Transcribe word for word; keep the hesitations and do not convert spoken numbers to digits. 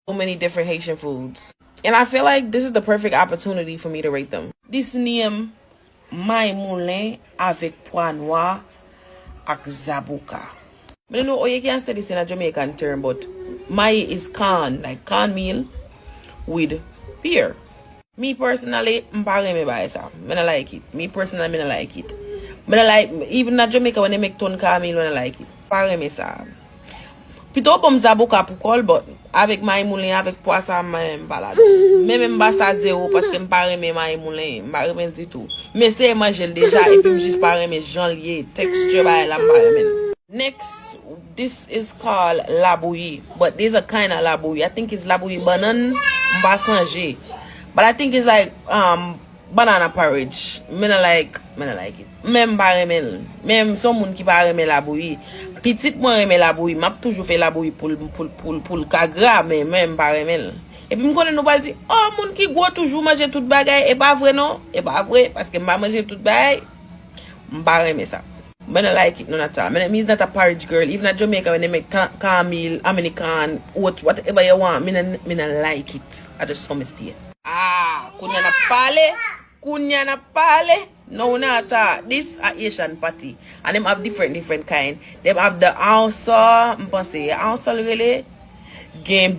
So many different Haitian foods. And I feel like this is the perfect opportunity for me to rate them. This name, may moulen avèk pwa nwa ak zaboka. Mi no oye ki anse this in a Jamaican term, but may is corn, like cornmeal with pear. Me personally, m pa renmen bagay sa. Mi no like it. Me personally, mi no like it. Mi no like, even na Jamaica when they make ton cornmeal, mi no like it. Pa renmen sa. Pito bon m zaboka pou kòl, but avèk may moulen, avèk pwa sa, mwen menm m pa ladan. Men menm m ba sa zewo, paske m pa renmen may moulen, m pa renmen l ditou. M eseye manje l deja, epi m jis pa renmen jan l ye, texture bagay la, m pa renmen l. Next, this is called labouyi, but there's a kind of labouyi. I think it's labouyi bannann, m pa sonje. But I think it's like, um, banana porridge. Mi no like, mi no like it. Men m pa renmen l. Men m se yon moun ki pa renmen labouyi. Pitit mwen renmen labouyi. M ap toujou fè labouyi pou l, pou l, pou l, pou l ka gra, men, men m pa renmen l. Epi m konnen nou pral di, oh, moun ki gwo toujou manje tout bagay. E pa vre non. E pa vre, paske m pa manje tout bagay. M pa renmen sa. Mi no like it, non, at all. Mi no, mi is not a porridge girl. Even at Jamaica, when they make ca-, cornmeal, I mean, corn, oats, whatever you want, mi no, mi no like it. I just so mi stay. Ah, kounye a n ap pale. Kounye a n ap pale. No, not at all. This a Asian party. And dem have different, different kind. Dem have the aosa, m panse, aosa l rele. Gen